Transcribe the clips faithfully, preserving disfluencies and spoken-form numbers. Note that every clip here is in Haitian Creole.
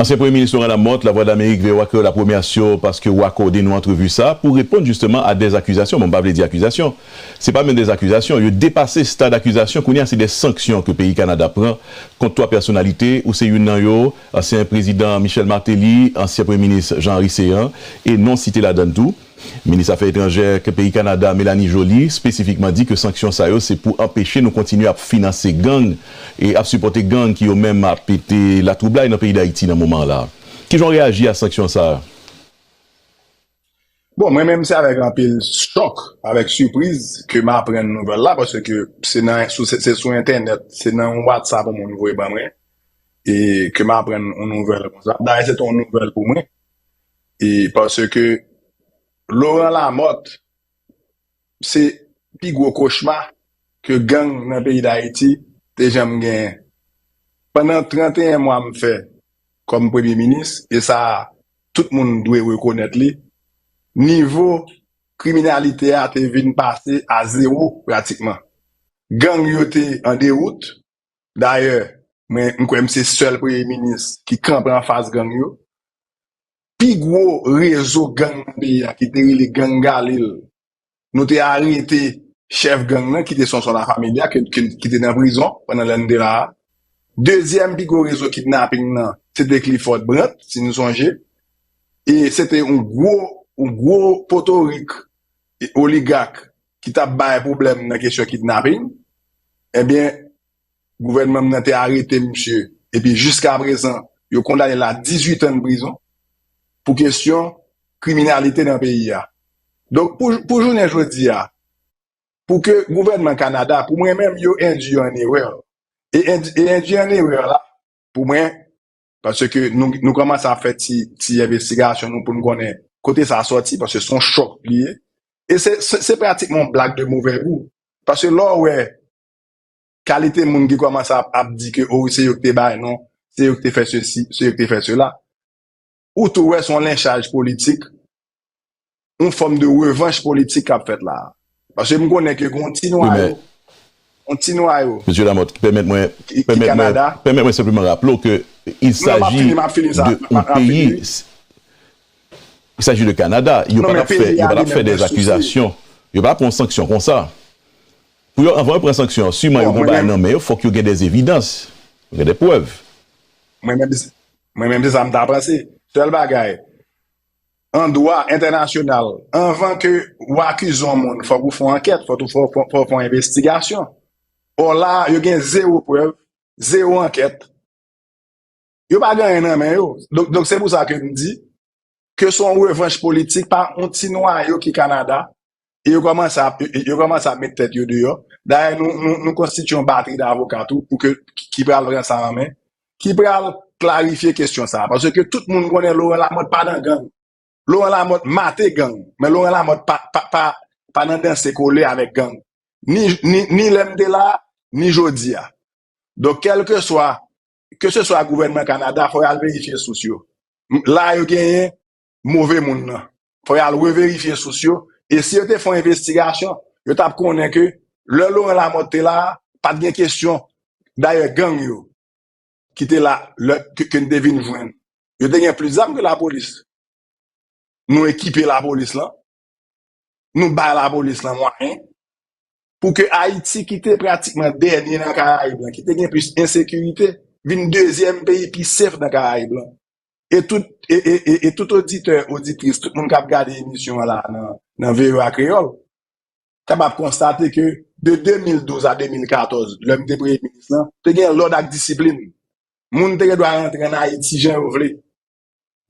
Ansyen Premye Minis Laurent Lamothe, Lavwadlamerik, V O A Kreyòl, ap remèsye w paske w akòde nou antrevi sa a pou reponn jisteman a dè akizasyon. Bon, m pa vle di akizasyon. Se pa menm dè akizasyon. Yo depase stad akizasyon. Kounye a, se dè sanksyon ke peyi Kanada pran kont twa pèsonalite, ou se youn nan yo, ansyen prezidan Michel Martelly, ansyen Premye Minis Jean Henry Céant, e non site ladan l tou. Minis Afè Etranjè ke peyi Kanada, Mélanie Joly, espesifikman di ke sanksyon sa yo se pou anpeche nou kontinye ap finanse gang e ap sipòte gang ki yo menm ap mete latwoublay nan peyi Dayiti nan moman la. Kijan w reyaji a sanksyon sa a? Bon, mwen menm se avèk anpil chòk, avèk sipriz ke m aprann nouvèl la, paske se nan sou se, se sou entènèt, se nan yon WhatsApp yon moun voye ban mwen, e ke m aprann yon nouvèl konsa. Dayè se te yon nouvèl pou mwen, e paske Laurent Lamothe se pi gwo kochma ke gang nan peyi Dayiti te janm genyen. Pandan tranteyen mwa m fè kòm premye minis, e sa tout moun dwe rekonèt li, nivo kriminalite a te vin pase a zewo pratikman. Gang yo te an dewout. Dayè, mwen m kwè m se sèl premye minis ki kanpe anfas gang yo. Pi gwo rezo gang nan peyi a ki te rele Gang Galil, nou te arete chèf gang nan ki te Sonson Lafamilia, ki, ki, ki te nan prizon pandan lè n te la a. Dezyèm pi gwo rezo kidnaping nan, se te Clifford Brandt, si nou sonje. E se te yon gwo, yon gwo potorik e oligak ki t ap bay pwoblèm nan kesyon kidnaping. Ebyen, gouvènman m nan te arete misye, epi jiskaprezan, yo kondane l a dizuit an prizon pou kesyon kriminalite nan peyi a. Donk, pou, pou jounen jodi a, pou ke gouvènman Kanada, pou mwen menm, yo endwi an erè. E endwi, e endwi an erè la, pou mwen, paske nou, nou kòmanse ap fè ti, ti envestigasyon nou pou n konnen kote sa sòti, paske se yon chòk li ye. E se, se, se pratikman yon blag de move gou. Paske lè w wè kalite moun ki kòmanse ap, ap di ke, o, se yo ki te bay non, se yo ki te fè sesi, se yo ki te fè sela, ou tou wè se yon lenchaj politik, yon fòm de revanch politik k ap fèt la a. Paske m konnen ke gen yon ti nwayo, yon ti nwayo Mesye Lamothe, pèmèt mwen, ki, ki Kanada. Pèmèt mwen senpleman raple w ke il s'agit de yon peyi, il s'agit de Kanada. Yo pa t ap fè, yo pa t ap fè dè akizasyon. Yo pa pran sanksyon konsa. Pou yo, anvan yo pran sanksyon, siman yo gon bagay nan men yo, fòk yo gen dè evidans, yo gen dè prèv. Mwen menm, mwen menm se sa m ta panse. Sèl bagay, an dwa entènasyonal, anvan ke w akize yon moun, fòk ou fè yon ankèt, fòk ou fè, fè, fè, fè yon envestigasyon. Ò la, yo gen zewo prèv, zewo ankèt. Yo pa gen anyen nan men yo. Donk, donk se pou sa ke m di ke se yon revanch politik pa yon ti nwayo ki Kanada, e yo kòmanse ap, yo, yo kòmanse ap met tèt yo deyò. Dayè, nou, nou, nou konstitye yon batri davoka tou pou ke, ki pral pran sa an men, ki pral klarifye kesyon sa a. Paske tout moun konnen Laurent Lamothe pa nan gang. Laurent Lamothe mate gang, men Laurent Lamothe pa, pa, pa, pa nan danse kole avèk gang. Ni, ni, ni lè m te la, ni jodi a. Donk, kèlkeswa, keseswa gouvènman Kanada, fò y al verifye sous yo. M, la yo genyen move moun nan. Fò y al reverifye sous yo. E si yo te fè yon envestigasyon, yo t ap konnen ke lè Laurent Lamothe te la a, pa t gen kesyon. Dayè, gang yo ki te la, lè, ke, ke n te vin jwenn, yo te gen plis zam ke lapolis. Nou ekipe lapolis lan. Nou bay lapolis lan mwayen pou ke Ayiti, ki te pratikman dènye nan Karayib lan, ki te gen plis ensekirite, vin dezyèm peyi pi sef nan Karayib lan. E tout, e, e, e, e tout oditè, oditris, tout moun k ap gade emisyon an la nan, nan V O A Kreyòl, kapab konstate ke de de mil douz a de mil katòz, lè m te premye minis lan, te gen lòd ak disiplin. Moun te gen dwa rantre ann Ayiti jan yo vle.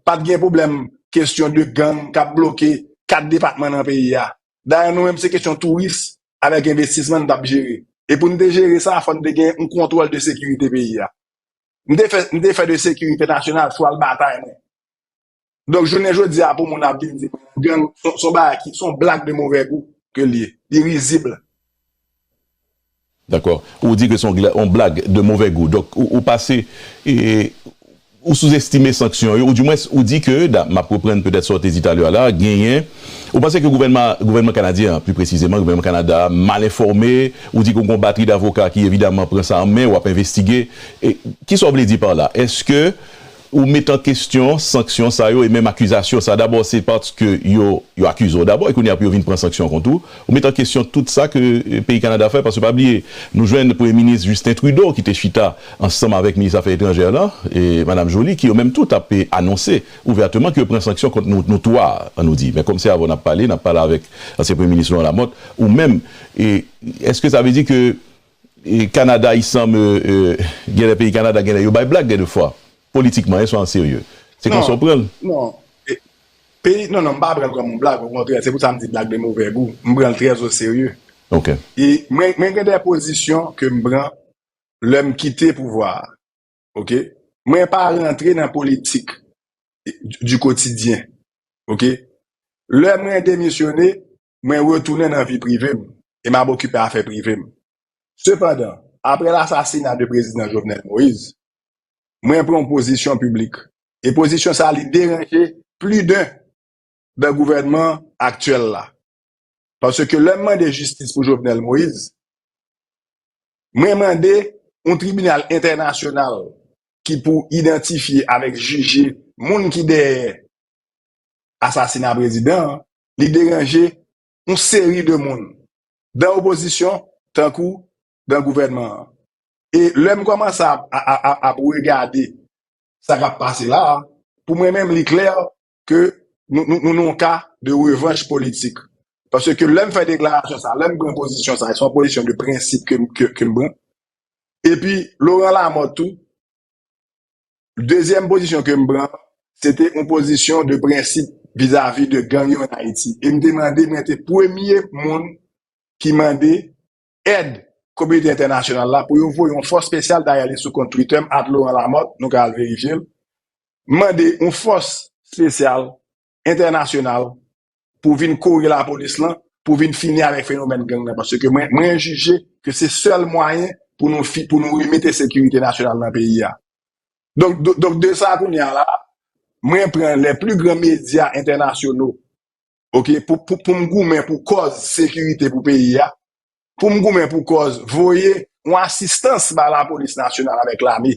Pa t gen pwoblèm kesyon de gang k ap bloke kat depatman nan peyi a. Dayè, nou menm, se kesyon touris avèk envestisman n t ap jere. E pou n te jere sa, fò n te gen yon kontwòl de sekirite peyi a. M te fè, m te fè de sekirite nasyonal chwal batay mwen. Donk, jounen jodi a, pou moun ap vin di mwen gang, se, se yon bagay ki, se yon blag de move gou ke l ye. Li rizib. Dakò. Ou di ke se yon gla-, yon blag de move gou. Donk, ou, ou pase, e, ou souzestime sanksyon yo, oudimwens, ou di ke, da, m ap reprann petèt sa w te di talè a la, genyen, ou panse ke gouvènman, gouvènman kanadyen an, pli presizeman, gouvènman Kanada a, mal enfòme, ou di ke w gen yon batri davoka ki, evidaman, pran sa an men, w ap envestige. E, kisa w vle di pa la? Èske ou met an kesyon sanksyon sa yo e menm akizasyon sa. Dabò, se paske yo, yo akize w dabò, e kounye a pou yo vin pran sanksyon kont ou. Ou met an kesyon tout sa ke, eh, peyi Kanada fè, paske pa bliye, nou jwenn Premye Minis Justin Trudeau ki te chita ansanm avèk minis afè etranjè la, e Madam Joly, ki yo menm tou t ap, eh, anonse ouvèteman ke yo pran sanksyon kont nou, nou twa, an nou di. Men kòm se avè w n ap pale, n ap pale avèk ansyen Premye Minis Laurent Lamothe, ou menm, e èske sa vle di ke, e, Kanada, i sanm, e, e, genlè peyi Kanada, genlè yo bay blag, gen de fwa, politikman, e swa an serye. Se konsa w pran l? Non. E, peyi, non, non, m pa pran l kòm yon blag, okontrè, se pou sa m di blag de mauvais goût. M pran l trè o serye. Ok. E mwen, mwen gen de pozisyon ke m pran lè m kite pouvwa a. Ok? Mwen pa rantre nan politik du, du quotidien. Ok? Lè mwen demisyone, mwen retounen nan vi prive m e m ap okipe afè prive m. Sepandan, apre lasasina de prezidan Jovenel Moïse, mwen pran yon pozisyon piblik. E pozisyon sa a, li deranje pli den nan gouvènman aktyèl la. Paske lè m mande jistis pou Jovenel Moïse, mwen mande yon tribinal entènasyonal ki pou idantifye avèk jije moun ki dèyè asasina prezidan an, li deranje yon seri de moun, dan opozisyon tankou dan gouvènman an. E lè m kòmanse ap, ap, ap, ap regade sa k ap pase la a, pou mwen menm, li klè ke nou, nou, nou nan yon ka de revanch politik. Paske lè m fè deklarasyon sa, lè m pran pozisyon sa, se yon pozisyon de prensip ke, ke, ke m pran. Epi, Laurent Lamothe tou, dezyèm pozisyon ke m pran, se te yon pozisyon de prensip vizavi de gang yo an Ayiti. E m te mande, mwen te premye moun ki mande èd kominote entènasyonal la pou yo voye yon fòs espesyal, dayè li sou kont Twitter m, at Laurent Lamothe, nou ka al verifye l, mande yon fòs espesyal entènasyonal pou vin kore lapolis lan, pou vin fini avèk fenomèn gang nan, paske mwen, mwen jije ke se sèl mwayen pou nou fi, pou nou remete sekirite nasyonal nan peyi a. Donk, do- donk de sa kounye a la, mwen pran les plus grands médias internationaux, ok, pou, pou, pou m goumen pou kòz sekirite pou peyi a, pou m goumen pou kòz voye yon asistans ba lapolis nasyonal avèk lame,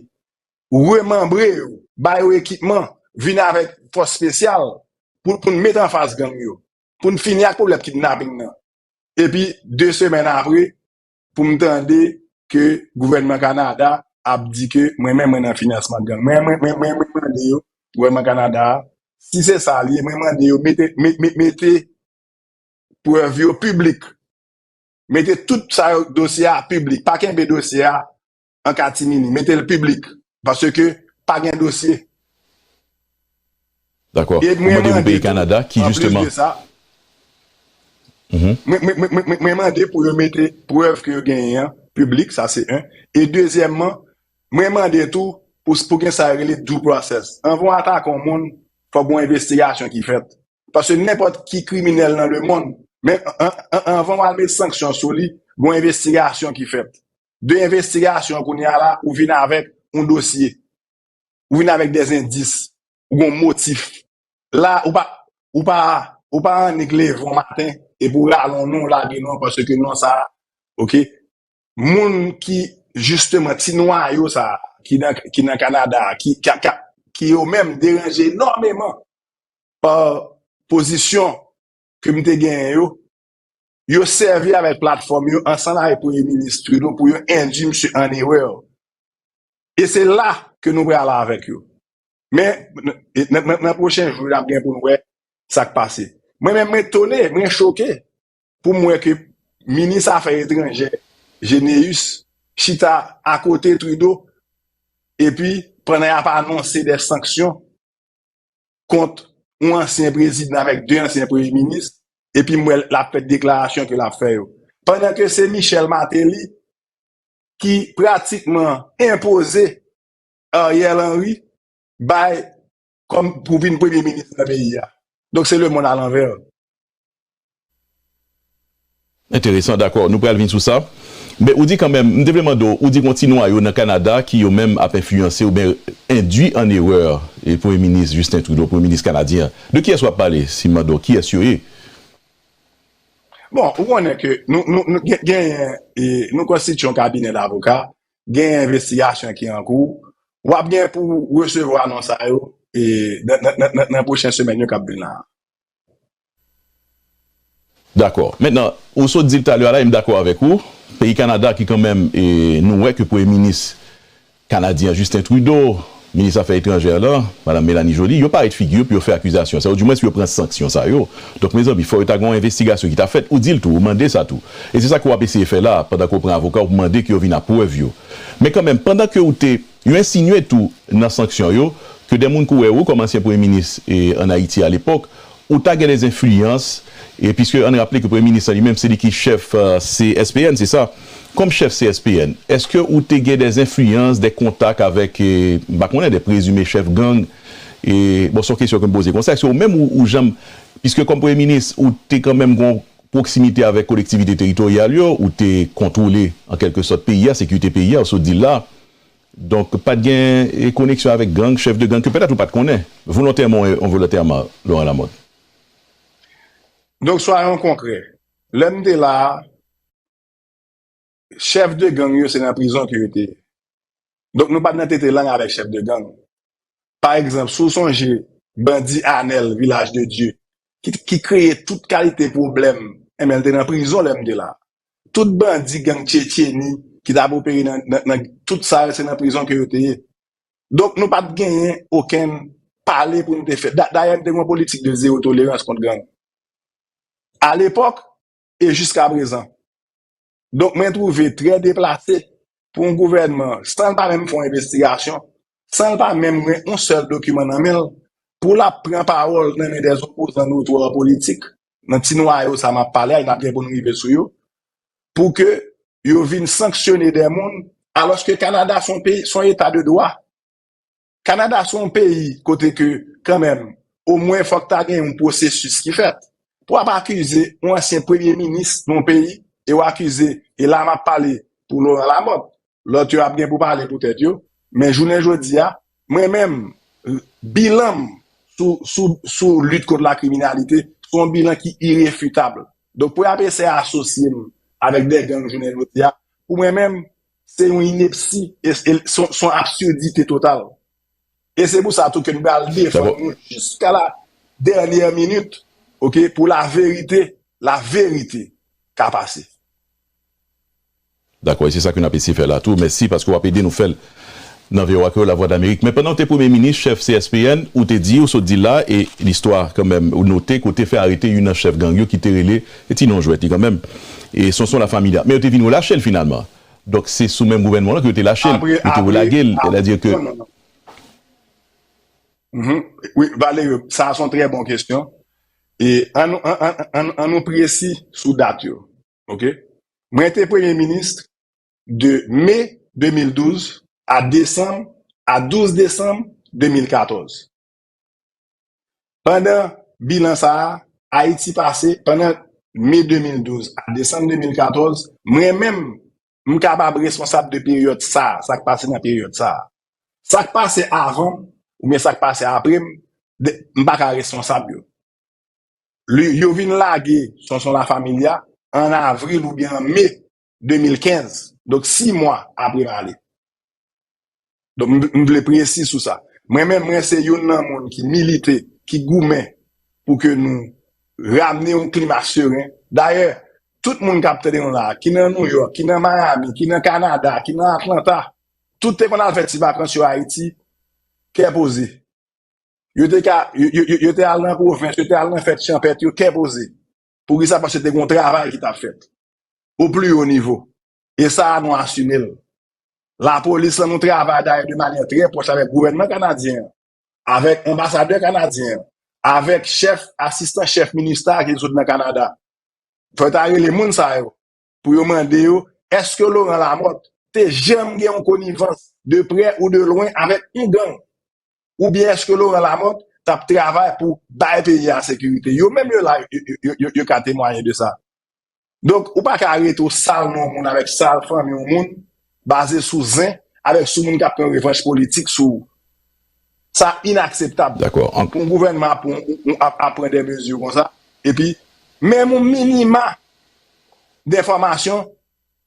remanbre yo, ba yo ekipman, vin avèk fòs espesyal pou, pou n met anfas gang yo, pou n fini ak pwoblèm kidnaping nan. Epi, de semèn apre, pou m tande ke gouvènman Kanada ap di ke mwen menm mwen nan finansman gang. Mwen, mwen, mwen, mwen, mwen mande yo, gouvènman Kanada a, si se sa l ye, mwen mande yo mete, me- me- mete prèv yo piblik. Mete tout sa yo, dosye a piblik. Pa kenbe dosye a an katimini. Mete l piblik. Paske pa gen dosye. Dakò. E mwen mande pou peyi Kanada ki, jisteman, mwen, mwen, mwen, mwen mande pou yo mete prèv ke yo genyen an piblik, sa se en. E dezyèmman, mwen mande tou pou, pou gen sa yo rele due process. Anvan w atake yon moun, fòk gen yon envestigasyon ki fèt. Paske nenpòt ki kriminèl nan lemonn, men an- an- anvan w al met sanksyon sou li, gen yon envestigasyon ki fèt. De envestigasyon kounye a la, ou vin avèk yon dosye. Ou vin avèk dèzendis, ou gen yon motif. La, ou pa, ou pa, ou pa annik leve yon maten epi w rale yon non, w lage non, paske non sa, ok, moun ki, jisteman, ti nwayo sa, ki nan, ki nan Kanada, ki, ki, ki, ki yo menm deranje enòmeman pa pozisyon ke m te genyen yo, yo sèvi avèk platfòm yo ansanm avèk Premye Minis Trudeau pou yo endui misye an erè. E se la ke nou pral avèk yo. Men, n- e nan, nan, nan pwochen jou, n ap gen pou n wè sa k pase. Mwen menm, mwen etone, mwen choke pou m wè ke minis afè etranjè Généus chita akote Trudeau, epi pandan y ap anonse de sanksyon kont yon ansyen prezidan avèk de ansyen premye minis, epi m wè l ap fè deklarasyon ke l ap fè yo. Pandan ke se Michel Martelly ki pratikman enpoze Ariel Henry bay kòm pou vin premye minis nan peyi a. Donk se lemonn alanvè. Enteresan, dakò. Nou pral vin sou sa. Men ou di kanmenm, m te vle mande w, ou di gon ti nwayo nan Kanada ki yo menm ap enfliyanse oubyen endui an erè e Premye Minis Justin Trudeau, Premye Minis kanadyen an. De kiyès w ap pale si m mande w kiyès yo ye? Bon, ou konnen ke nou, nou, nou gen- genyen, e, nou konstitye yon kabinè davoka, genyen envestigasyon ki an kou, W ap gen pou w resevwa non sa yo e nan, nan, nan, nan, nan pwochen semèn yo k ap vin la a. Dakò. Mentnan, ou sot di l talè a la, e m dakò avèk ou. Peyi Kanada ki kanmenm, e, nou wè ke premye minis kanadyen an, Justin Trudeau, minis afè etranjè la, madanm Melanie Joly, yo parèt figi yo pou yo fè akizasyon sa yo, oudimwens pou yo pran sanksyon sa yo. Donk, mezanmi, fò yo ta gen yon envestigasyon ki ta fèt. Ou di l tou, ou mande sa tou. E se sa ke w ap eseye fè la, pandan ke w pran avoka w pou mande ke yo vin ak prèv yo. Men kanmenm, pandan ke ou te, yo ensinye tou nan sanksyon yo, ke de moun ki wè ou kòm ansyen premye minis e, ann Ayiti alepòk, ou ta gen de enfliyans, e piske ann raple ke premye minis lan li menm se li ki chèf C S P N, se sa? Kòm chèf C S P N, èske ou te gen de enfliyans, de kontak avèk, e, m pa konnen, de prezime chèf gang? E, bon, se yon kesyon ke m poze konsa, èske ou menm ou, ou janm, piske kòm premye minis, ou te kanmenm gen yon pwoksimite avèk kolektivite teritoryal yo, ou te kontwole, an kèlke sòt, peyi a, sekirite peyi a, ou sot di l la, Donk, pa t gen e, koneksyon avèk gang, chèf de gang, ke petèt ou pa t konnen, volontèman ou envolontèman, Laurent Lamothe. Donk, soyons concrets. Lè m te la a, chèf de gang yo, se nan prizon ke yo te ye. Donk, nou pa t nan tete lang avèk chèf de gang. Pa egzanp, si w sonje bandi Anèl, Vilaj de Dye, ki, ki kreye tout kalite pwoblèm, enben, l te nan prizon lè m te la. Tout bandi gang Tchetcheni ki t ap opere nan, nan, nan tout sa yo, se nan prizon ke yo te ye. Donk, nou pa t genyen okenn pale pou n te fè. Da- Dayè, n te gen yon politik de zewo tolerans kont gang. Alepòk e jiskaprezan. Donk, mwen twouve trè deplase pou yon gouvènman, san l pa menm fè yon envestigasyon, san l pa menm gen yon sèl dokiman nan men l, pou l ap pran pawòl nan men dèzopozan notwa politik, nan ti nwayo sa m ap pale a, n ap gen pou n rive sou yo, pou ke yo vin sanksyone de moun, alòske Kanada se yon peyi, se yon eta de dwa. Kanada se yon peyi kote ke, kanmenm, omwen fòk ta gen yon pwosesis ki fèt. Pou w ap akize yon ansyen premye minis yon peyi, e w akize, e la m ap pale pou Laurent Lamothe, lòt yo ap gen pou pale pou tèt yo, men jounen jodi a, mwen menm, bilan m sou, sou, sou lit kont lakriminalite, se yon bilan ki irefitab. Donk, pou y ap eseye asosye m avèk de gang jounen jodi a, pou mwen menm, se yon inepsi, e, e, se, se yon absidite total. E se pou sa tou ke n pral defann nou jiska la dènyè minit, oke, pou laverite, laverite ka pase. Dakò, e se sa ke n ap eseye fè la tou. Mèsi paske w ap ede nou fè l nan V O A Kreyòl, Lavwadlamerik. Men pandan w te premye minis, chèf C S P N, ou te di, ou sot di l la, e listwa kanmenm, ou note ke w te fè arete youn nan chèf gang yo ki te rele, e ti non jwèt li kanmenm, e Sonson Lafamilia. Men yo te vin relache l finalman. Donk, se sou menm gouvènman w lan ke yo te lache l, yo te relage l. Sètadi ke. Wi, Valerio, sa a se yon trè bon kesyon. E ann nou, ann, ann, ann, ann nou presi sou dat yo. Oke? Mwen te premye minis de me de mil douz a desanm, a douz desanm de mil katòz. Pandan bilan sa a, Ayiti pase, pandan me de mil douz a desanm de mil katòz, mwen menm, m kapab responsab de peryòd sa a, sa k pase nan peryòd sa a. Sa k pase avan m, oubyen sa k pase apre m, de- m pa ka responsab yo. Li- yo vin lage Sonson Lafamilia an avril oubyen an me de mil kenz, donk sis mwa apre m ale. Donk, m, m vle presi sou sa. Mwen menm, mwen se youn nan moun ki milite, ki goumen pou ke nou ramne yon klima seren. Dayè, tout moun k ap tande nou la, ki nan New York, ki nan Miami, ki nan Kanada, ki nan Atlanta, tout te konn al fè ti vakans yo Ayiti, kè poze. Yo te ka, yo, yo, yo, yo te al nan pwovens, yo te al nan fèt chanpèt yo, kè poze. Poukisa? Paske te gen yon travay ki t ap fèt o pli wo nivo. E sa a, nou asime l. Lapolis lan, nou travay dayè de manyè trè pwòch avèk gouvènman kanadyen an, avèk anbasadè kanadyen an, avèk chèf, asistan chèf minista ki sot nan Kanada. Fò yo ta rele moun sa yo pou yo mande yo, èske Laurent Lamothe te janm gen yon konivans de prè ou de lwen avèk yon gang? Oubyen èske Laurent Lamothe t ap travay pou bay peyi a sekirite? Yo menm yo la, yo, yo, yo, yo, yo ka temwaye de sa. Donk, ou pa ka rete w sal non moun avèk sal fanmi yon moun, baze sou zen, avèk sou moun k ap pran revanch politik sou ou. Sa inakseptab. Dakò. An- Pou yon gouvènman ap, ap, ap pran de mezi konsa, epi menm yon minima denfòmasyon,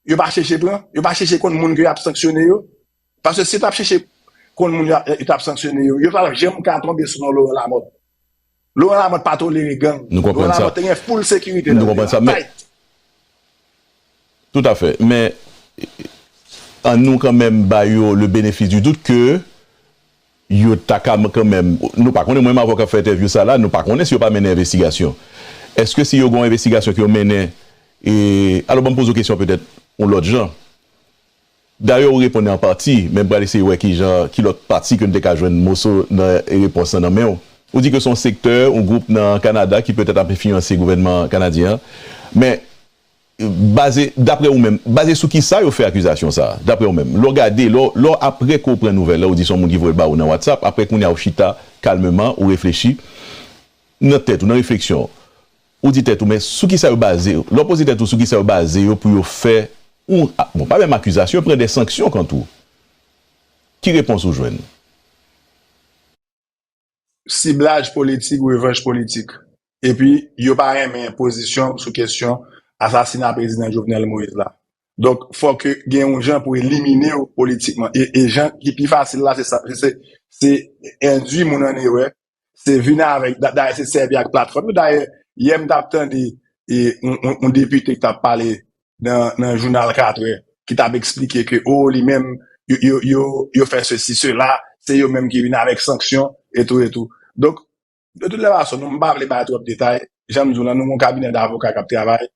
yo pa chèche pran, yo pa chèche konn moun ke y ap sanksyone yo. Paske si yo t ap chèche konn moun yo, yo t ap sanksyone yo. Yo pa t ap janm ka tonbe sou non Laurent Lamothe. Laurent Lamothe pa tolere gang. Nou konprann sa. Laurent Lamothe te gen full sekirite. Nou konprann sa, men Tout à fait. Men, ann nou kanmenm ba yo le bénéfice du doute ke yo ta ka kanmenm, nou pa konnen, mwen menm avè w k ap fè entèvyou sa la, nou pa konnen si yo pa mennen envestigasyon. Èske si yo gen yon envestigasyon ke yo mennen, e, alò, ban m poze w kesyon petèt yon lòt jan. Dayè, ou reponn an pati, men m pral eseye wè kijan, ki lòt pati ke n te ka jwenn moso nan repons lan nan men w. Ou di ke se yon sektè, yon gwoup nan Kanada ki petèt ap enfliyanse gouvènman kanadyen an. Men, baze, daprè ou menm, baze sou kisa yo fè akizasyon sa a, daprè ou menm? Lè w gade, lè w, lè w, apre ke w pran nouvèl la, ou di se yon moun ki voye l ba ou nan WhatsApp, apre kounye a ou chita kalmeman, ou reflechi nan tèt ou, nan refleksyon w, ou di tèt ou, men sou kisa yo baze, lè w poze tèt ou sou kisa yo baze yo pou yo fè, ou, a, bon, pa menm akizasyon, yo pran de sanksyon kont ou. Ki repons ou jwenn? Siblaj politik, revanch politik. Epi, yo pa renmen pozisyon sou kesyon asasina prezidan Jovenel Moïse la. Donk, fòk gen yon jan pou elimine w politikman. E, e jan ki pi fasil la, se sa, se, se endwi moun an erè, se vin avèk, da- dayè se sèvi ak platfòm yo. Dayè, yè m t ap tande e, yon, yon, yon depite ki t ap pale nan, nan jounal katrè, ki t ap eksplike ke, o, li menm, yo, yo, yo, yo fè sesi, sela, se yo menm ki vin avèk sanksyon, e tou, e tou. Donk, de tout lè fason, nou, m pa vle bay twòp detay, jan m di w lan, nou gen yon kabinè davoka k ap travay,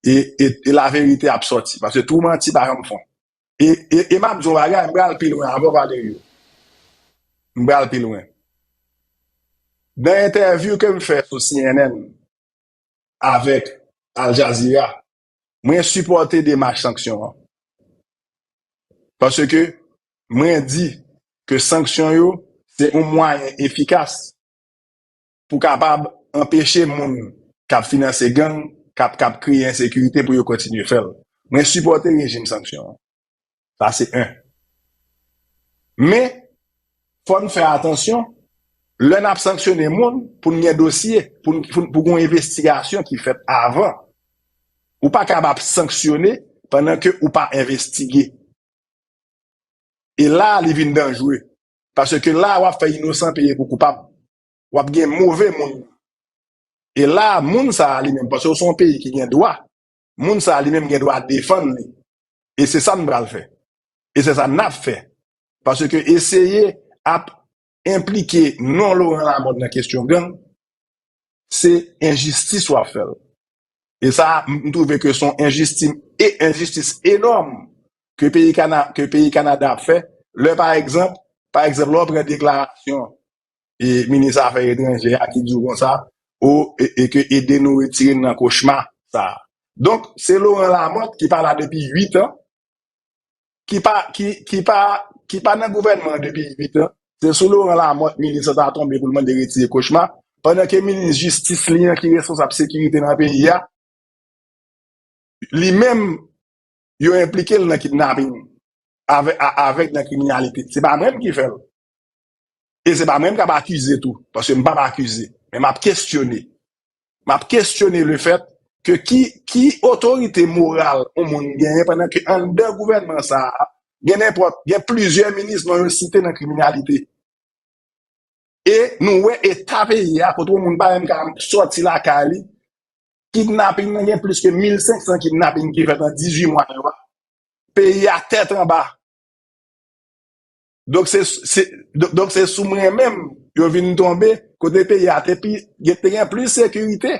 e, e, e laverite ap sòti, paske twou manti pa janm fon. E, e, e m ap di w yon bagay, m pral pi lwen avè w, Valerio. M pral pi lwen. Nan entèvyou ke m fè sou C N N, avèk Al Jazeera, mwen sipòte demach sanksyon an. Paske mwen di ke sanksyon yo se yon mwayen efikas pou kapab anpeche moun k ap finanse gang, k ap, k ap kreye ensekirite pou yo kontinye fè l. Mwen sipòte rejim sanksyon an. Sa se en. Men, fò n fè atansyon, lè n ap sanksyone moun, pou n gen dosye, pou n, pou n, pou gen yon envestigasyon ki fèt avan. Ou pa kapab sanksyone pandan ke ou pa envestige. E la a, li vin danjre. Paske la a, w ap fè inosan peye pou koupab. W ap gen move moun. E la a, moun sa a li menm, paske w se yon peyi ki gen dwa, moun sa a li menm gen dwa defann li. E se sa n pral fè. E se sa n ap fè. Paske eseye ap enplike non Laurent Lamothe nan kesyon gang, se enjistis w ap fè l. E sa, m, m twouve ke se yon enjistis, e enjistis enòm ke peyi Kana, ke peyi Kanada ap fè. Lè, pa egzanp, pa egzanp, lè w pran deklarasyon e minis afè etranjè a ki di w konsa, o, e, e ke ede nou retire n nan kochma sa a. Donk, se Laurent Lamothe ki pa la depi uit an, ki pa, ki, ki pa, ki pa nan gouvènman an depi uit an. Se sou Laurent Lamothe minis lan ta tonbe pou l mande retire kochma, pandan ke minis jistis li an ki responsab sekirite nan peyi a, li menm, yo enplike l nan kidnaping, avè, a, avèk nan kriminalite. Se pa mwen menm ki fè l. E se pa mwen menm k ap akize tou, paske m p ap akize, men m ap kesyone. M ap kesyone le fèt ke ki, ki otorite moral yon moun genyen pandan ke anndan gouvènman sa a, gen nenpòt, gen plizyè minis non yo site nan kriminalite. E nou wè eta peyi a, kote yon moun pa menm ka sòti lakay li, kidnaping nan, gen plis ke mil senk san kidnaping ki fèt an dizuit mwa yo a. Peyi a tèt anba. Donk se, se, donk, donk se sou mwen menm yo vin tonbe, kote peyi a te pi, te gen plis sekirite.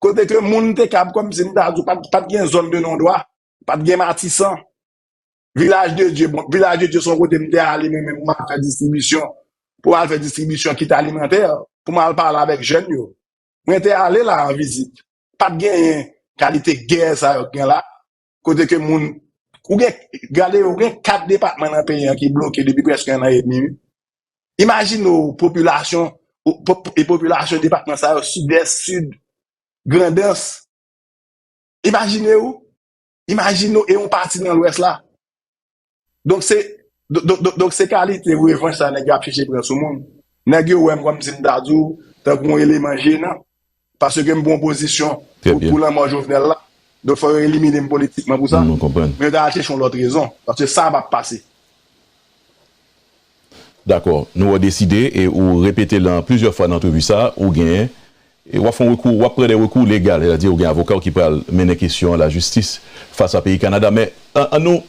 Kote ke moun te kab, kòmsi m ta di w, pa t, pa t gen zòn de non dwa, pa t gen Matisan. Vilaj de Dye, bon, Vilaj de Dye se yon kote m te ale mwen menm pou m al fè distribisyon, pou m al fè distribisyon kit alimantè, pou m al pale avèk jèn yo. Mwen te ale la an vizit. Pa t genyen kalite gè sa yo k gen la. Kote ke moun, ou gen, gade, ou gen kat depatman nan peyi an ki bloke depi prèske yon an edmi, wi. Imajine w popilasyon, e popilasyon depatman sa yo, Sidès, Sid, Grandans. Imajine w, imajine w, e yon pati nan Lwès la. Donk se, donk, donk, donk se kalite revanch sa nèg yo ap chèche pran sou moun. Nèg yo wè m kòmsi m ta di w, tankou yon eleman jenan. Paske m pran pozisyon pou, pou lanmò Jovenel la. Donk fò yo elimine m politikman pou sa. Men yo ta al chèche yon lòt rezon. Paske sa p ap pase. Dakò. Nou wè w deside, e ou repete l plizyè fwa nan antrevi sa, ou genyen, e w ap fè yon rekou, w ap pran de rekou legal, sètadi ou gen avoka w ki pral mennen kesyon an lajistis fas a peyi Kanada. Men, an, an nou,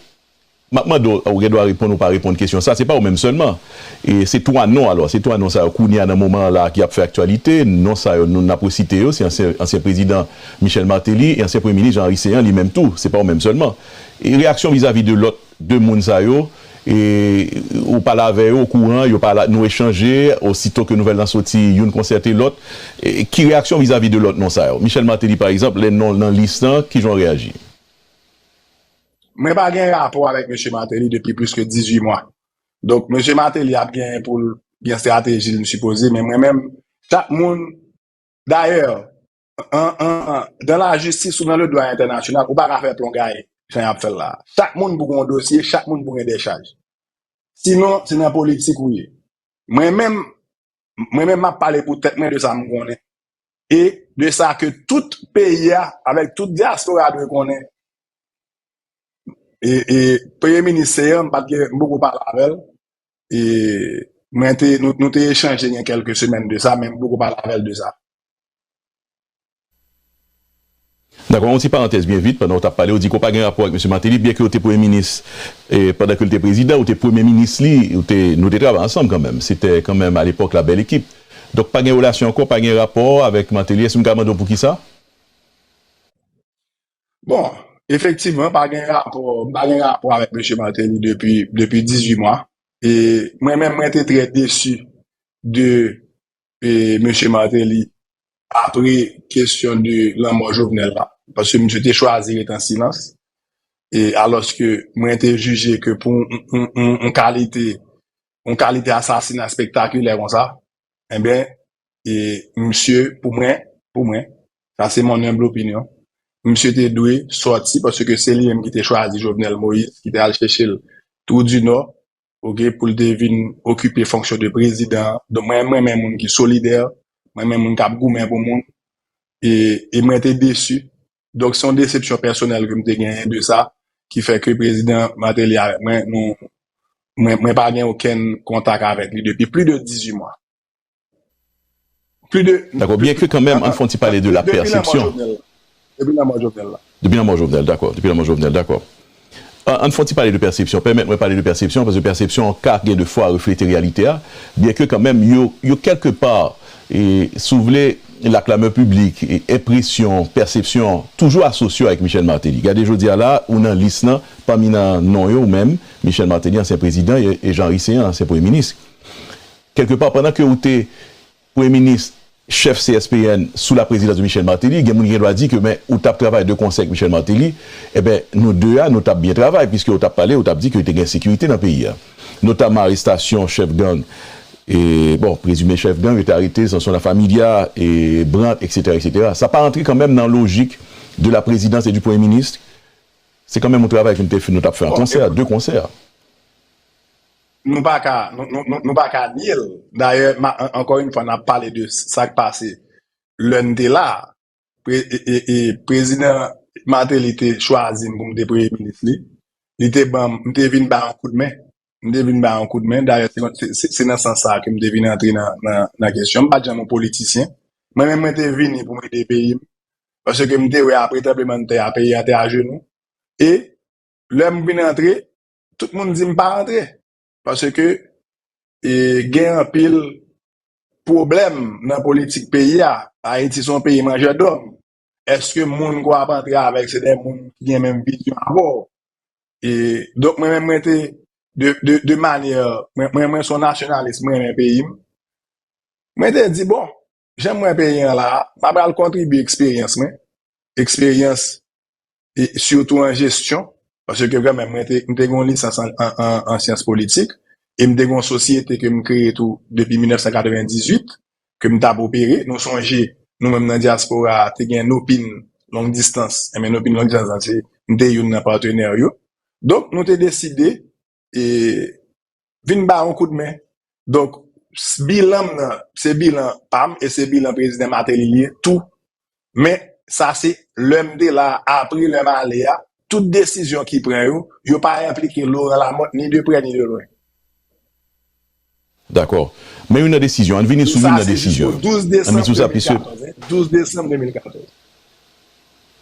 m ap mande w, ou gen dwa reponn ou pa reponn kesyon sa, se pa ou menm sèlman. E se twa non, alò, se twa non sa yo kounye a nan moman an la ki ap fè aktyalite, non sa yo nou, n ap resite yo, se ansyen, ansyen prezidan Michel Martelly e ansyen premye minis Jean Henry Céant li menm tou, se pa ou menm sèlman. E reyaksyon vizavi de lòt de moun sa yo, e ou pale avè yo, okouran, yo pale, nou echanje, osito ke nouvèl lan soti, youn konsète lòt. E ki reyaksyon vizavi de lòt non sa yo? Michel Martelly, pa egzanp, lè non l nan lis lan, kijan w reyaji? Mwen pa gen rapò avèk mesye Martelly depi plis ke dizuit mwa. Donk, mesye Martelly ap gen pou l gen estrateji l, m sipoze, men mwen menm, chak moun, dayè, an, an, an, dans la justice ou dans le droit international, ou pa ka fè plongay jan y ap fè l la. Chak moun pou gen yon dosye, chak moun pou gen dechaj. Sinon, se nan politik ou ye. Mwen menm, mwen menm m ap pale pou tèt mwen de sa m konnen. E de sa ke tout peyi a, avèk tout dyaspora dwe konnen. E, e premye minis Céant, m pa t gen, m poko pale avè l. E mwen te, nou, nou te echanje gen kèlke semèn de sa, men m poko pale avè l de sa. Dakò, yon ti parantèz byen vit, pandan w t ap pale, ou di ke w pa gen rapò ak mesye Martelly, byen ke w te premye minis, e, pandan ke l te prezidan, ou te premye minis li, ou te, nou te travay ansanm kanmenm. Se te kanmenm alepòk la bèl ekip. Donk, pa gen relasyon ankò, pa gen rapò avèk Martelly. Èske m ka mande w poukisa? Bon, efektivman, pa gen rapò, m pa gen rapò avèk mesye Martelly depi, depi dizuit mwa. E mwen menm, mwen te trè desi de e, mesye Martelly apre kesyon de lanmò Jovenel la. Paske misye te chwazi ret an silans. E alòske mwen te jije ke pou yon, yon, yon, yon kalite, yon kalite asasina spektakilè konsa, enben, e, misye, pou mwen, pou mwen, sa se mon humble opinion, misye te dwe sòti paske se li menm ki te chwazi Jovenel Moïse, ki te al chèche l Trou di Nò, oke, pou l te vin okipe fonksyon de prezidan. Donk, mwen, mwen renmen moun ki solidè, mwen renmen moun k ap goumen pou moun, e, e mwen te desi. Donk, se yon desepsyon pèsonèl ke m te genyen de sa, ki fè ke prezidan Martelly avèk mwen, nou, mwen, mwen pa gen okenn kontak avèk li depi plis de dizuit mwa. Plis de, Dakò, byen ke kanmenm, ann fè yon ti pale de la pèsepsyon. Depi lanmò Jovenel la. Depi lanmò Jovenel la. Depi lanmò Jovenel, dakò. Depi lanmò Jovenel, dakò. An, ann fè yon ti pale de pèsepsyon. Pèmèt mwen pale de pèsepsyon, paske pèsepsyon an ka gen de fwa reflete reyalite a. Byen ke kanmenm, yo, yo kèlke pa, e, si w vle, la clameur publique, e, enpresyon, pèsepsyon, toujou asosye w avèk Michel Martelly. Gade jodi a la, ou nan lis lan, pami nan non yo, ou menm, Michel Martelly, ansyen prezidan, e, e Jean Henry Céant, ansyen premye minis. Kèlke pa, pandan ke ou te premye minis, chèf C S P N, sou la prezidans de Michel Martelly, gen moun ki gen dwa di ke, men, ou t ap travay de konsè ak Michel Martelly, enben, nou de a, nou t ap byen travay, piske ou t ap pale, ou t ap di ke te gen sekirite nan peyi a. Notamman arestasyon chèf gang, e, bon, prezime chèf gang, yo te arete, Samson La Familia, e, Brandt, et cetera, et cetera. Sa pa rantre kanmenm nan lojik de la présidence et du Premier ministre? Se kanmenm yon travay ke nou te fè, nou t ap fè an konsè, de konsè. Nou pa ka, nou, nou, nou, nou pa ka nye l. Dayè, ma, an, ankò yon fwa, n ap pale de sa k pase lè n te la. Pre-, e, e, e, prezidan Martelly te chwazi m pou m te premye minis li. Li te ban m, m te vin ba yon kout men. M te vin ba yon kout men. Dayè, se, se, se, se nan sans sa a ke m te vin antre nan, nan, nan kesyon. M pa t janm yon politisyen. Mwen menm, mwen te vini pou m ede peyi m. Paske m te wè apre tranblemanntè a, peyi a te ajenou. E lè m vin antre, tout moun di m pa antre. Paske, e, gen anpil pwoblèm nan politik peyi a. Ayiti se yon peyi manjè dòm. Èske moun ke w ap antre avèk se de moun ki gen menm vizyon avè w? E, donk, mwen menm, mwen te, de, de, de manyè, mwen, mwen, mwen se yon nasyonalis, mwen renmen peyi m. Mwen te di, bon, jan m wè peyi an la, m ap al kontribye eksperyans mwen, eksperyans, e sitou an jesyon, paske kanmenm mwen te, m te gen yon lisans an, an, an, an syans politik, e m te gen yon sosyete ke m kreye tou depi mil nèf san katrevendizuit, ke m t ap opere. Nou sonje, nou menm nan dyaspora a, te gen Nopin long distans. Enben, Nopin long distans lan, se, m te youn nan patnè yo. Donk, nou te deside, e, vin ba yon kout men. Donk, s-, bilan m nan, se bilan pa m e se bilan prezidan Martelly li ye tou. Men, sa se lè m te la, apre lè m ale a, tout desizyon ki pran yo, yo pa enplike Laurent Lamothe ni de prè ni de lwen. Dakò. Men youn nan desizyon, ann vini sou youn nan desizyon. Ann vini sou sa, piske. Douz desanm de mil katòz, en. Douz desanm de mil katòz.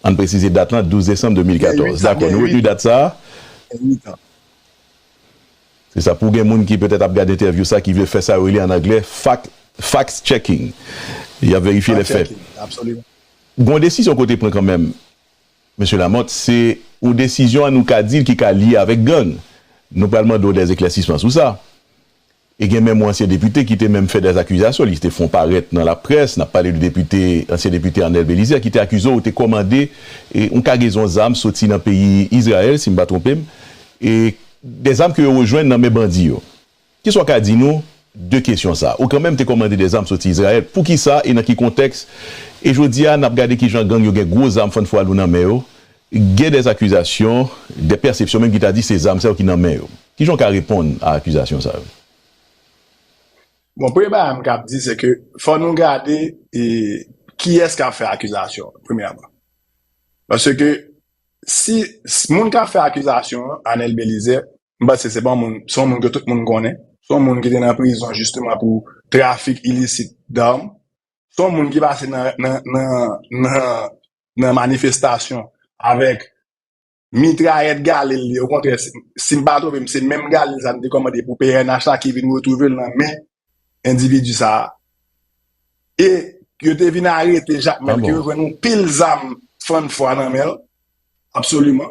Ann presize dat lan, douz desanm de mil katòz. Dakò, nou retni dat sa a. Gen uit an. Se sa, pou gen moun ki petèt ap gade entèvyou sa, ki vle fè sa yo rele ann anglè fact, fact checking. Y ap verifye lè fè. Fact checking, absoliman. Gon desizyon ke w te pran kanmenm, mesye Lamothe, se yon desizyon, an nou ka di l, ki ka lye avèk gang. Nou pral mande w dè eklèsisman sou sa. E gen menm yon ansyen depite ki te menm fè dè akizasyon, li te fè yon parèt nan laprès, n ap pale de depite, ansyen depite Arnel Belizaire, ki te akize w te kòmande e, yon kagezon zam soti nan peyi Izrayèl, si m pa twonpe m, e dè zam ke yo rejwenn nan men bandi yo. Kisa w ka di nou de kesyon sa a? Ou kanmenm te kòmande dè zam soti Izrayèl. Poukisa e nan ki kontèks? E jodi a, n ap gade kijan gang yo gen gwo zam fann fwalou nan men yo. Gen dè akizasyon, dè pèsepsyon menm ki ta di se zam sa yo ki nan men yo. Kijan w ka reponn a akizasyon sa yo? Bon, premye bagay m k ap di, se ke fò nou gade e, kiyès k ap fè akizasyon, premyèman. Paske si, si moun k ap fè akizasyon an, Arnel Belizaire, m panse se pa yon moun, se yon moun ke tout moun konnen. Se yon moun ki te nan prizon jisteman pou trafik ilisit dam. Se yon moun ki pase nan, nan, nan, nan, nan manifestasyon avèk mitrayèt Galil li. Okontrè, si, si m pa twonpe m, se menm Galil sa n te kòmande pou P N H la ki vin retwouve l nan men endividi sa a. E yo te vin arete Jakmèl, ke yo jwenn yon pil zam fann fwa nan men l. Absoliman.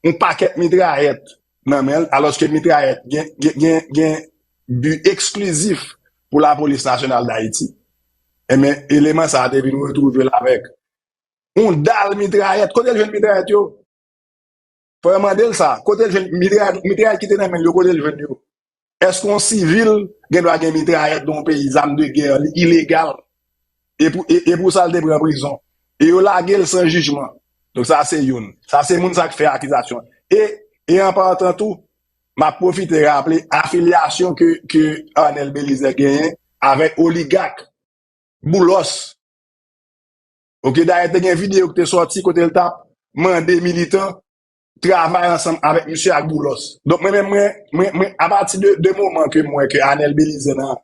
Yon pakèt mitrayèt nan men l, alòske mitrayèt gen, gen, gen, gen bi eksklizif pou Lapolis Nasyonal d Ayiti. Enben, eleman sa a te vin retwouve l avèk yon dal mitrayèt. Kote l jwenn mitrayèt yo? Fò yo mande l sa. Kote l jwenn mitrayèt, mitrayèt ki te nan men l yo, kote l jwenn yo? Èske yon sivil gen dwa gen mitrayèt nan yon peyi, zam de gè, li ilegal? E pou, e, e pou sa, l te pran prizon. E yo lage l san jijman. Donk, sa se youn. Sa se moun sa k fè akizasyon. E, e an patan tou, m ap pwofite raple afilyasyon ke, ke Arnel Belizaire genyen avèk oligak Boulos. Oke, dayè, te gen videyo ki te sòti kote l t ap mande militan travay ansanm avèk misye ak Boulos. Donk, mwen menm, mwen, mwen, mwen, apati de, de moman ke m wè ke Arnel Belizaire nan,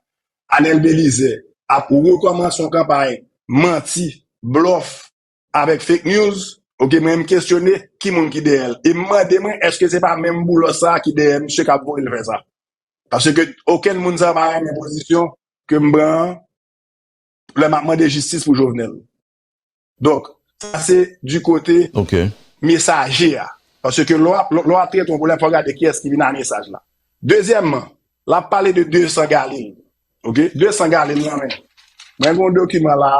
Arnel Belizaire ap rekòmanse yon kanpay manti, blòf, avèk fake news, oke, mwen, m kesyone ki moun ki dèyè l. E m mande mwen, èske se pa menm Boulos sa a ki dèyè misye k ap voye l fè sa? Paske okenn moun sa pa renmen pozisyon ke m pran an lè m ap mande jistis pou Jovenel. Donk, sa se di kote mesaje a. Paske lè w ap, lè w ap trete yon pwoblèm, fò w gade kiyès ki vin ak mesaj la. Dezyèmman, l ap pale de de san Galil. Oke? De san Galil nan men. Mwen gen yon dokiman la,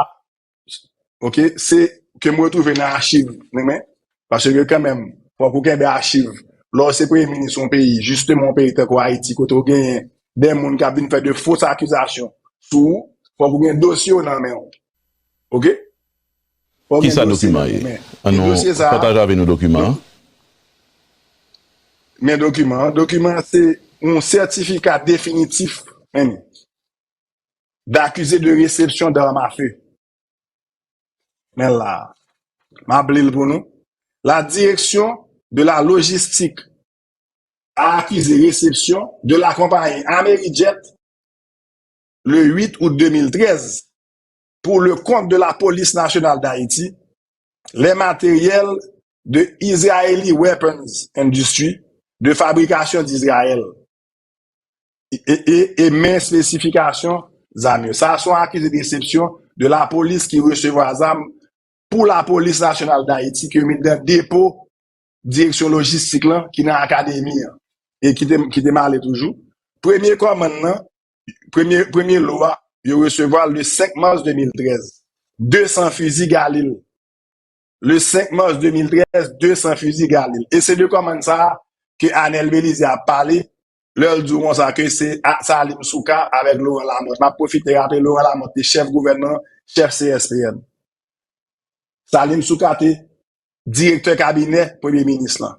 oke, se ke m retwouve nan achiv mwen, men, paske kanmenm, fòk ou kenbe achiv. Lè w se premye minis yon peyi, jisteman yon peyi tankou Ayiti, kote w genyen de moun k ap vin fè de fos akizasyon sou ou, fòk ou gen dosye yo nan men w. Oke? Fòk ou gen dosye nan men w. Kisa dokiman ye? Ann nou pataje avè nou dokiman an. Men dokiman an, dokiman an se yon sètifika definitif, men, d'accusé de réception d'armes à feu. Men la, m ap li l pou nou. La direction de la logistique a accusé réception de la compagnie Amerijet le huit août deux mille treize pour le compte de la Police Nationale d'Haïti, les matériels de Israeli Weapons Industry de fabrication d'Israël. E, e, e men espesifikasyon zam yo. Sa se yon akize de resepsyon de lapolis ki resevwa zam pou Lapolis Nasyonal d Ayiti ke yo met nan depo direksyon lojistik lan ki nan akademi an e ki te, ki te male toujou. Premye kòmann nan, premye, premye lo a, yo resevwa l le senk mas de mil trèz. De san fizi Galil. Le senk mas de mil trèz, de san fizi Galil. E se de kòmann sa a ke Anèl Belize ap pale lè l di w konsa ke se a, Salim Souka avèk Laurent Lamothe. M ap pwofite raple Laurent Lamothe te chèf gouvènman, chèf C S P N. Salim Souka te direktè kabinè premye minis lan.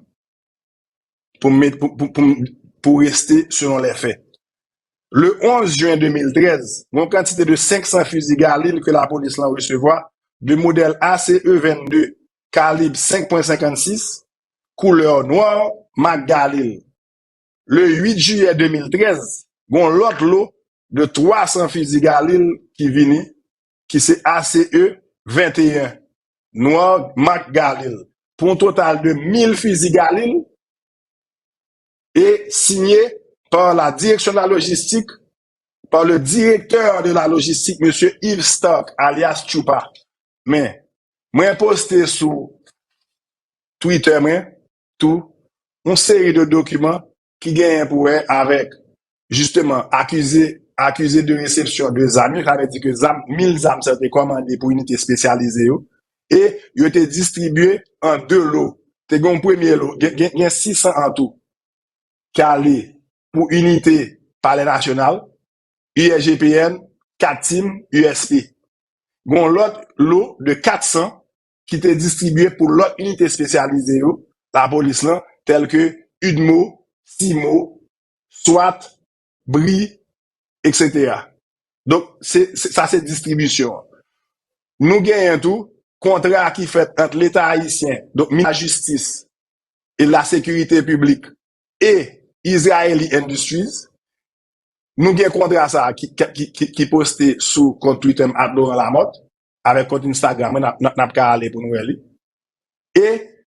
Pou m met, pou, pou, pou, pou reste selon les faits. Le onz jen de mil trèz, yon kantite de senk san fizi Galil ke lapolis lan resevwa, de modèl A C E vennde, kalib senk pwen senkannsis, koulè nwa, mak Galil. Le uit jiyè de mil trèz, yon lòt lo de twa san fizi Galil ki vini, ki se A C E venteyen, Noir Marc Galil, pou yon total de mil fizi Galil, e siyen pa la direksyon de la lojistik, pa le direktè de la lojistik, mesye Yves Stark, alyas Tchoupa. Men, mwen poste sou Twitter mwen tou yon seri de dokiman ki genyen pou wè avèk, jisteman, akize, akize de resepsyon de zam yo, sa vle di ke zam, mil zam sa yo te kòmande pou inite espesyalize yo, e yo te distribye an de lo. Te gen yon premye lo, gen, gen, gen sis san an tou, ki ale pou inite Palè Nasyonal, U S G P N, kat Tim, U S P. Gen yon lòt lo de kat san ki te distribye pou lòt inite espesyalize yo, lapolis lan, tèl ke UDMO, CIMO, swat, bri, etsetera. Donk, se, se, sa se distribisyon an. Nou genyen tou kontra ki fèt ant Leta ayisyen, donk Ministè Lajistis e Lasekirite Piblik e Israeli Industries. Nou gen kontra sa a ki, ki, ki, ki poste sou kont Twitter m at Laurent Lamothe, avèk kont Instagram mwen, n ap, n ap, n ap ka ale pou nou wè li. E,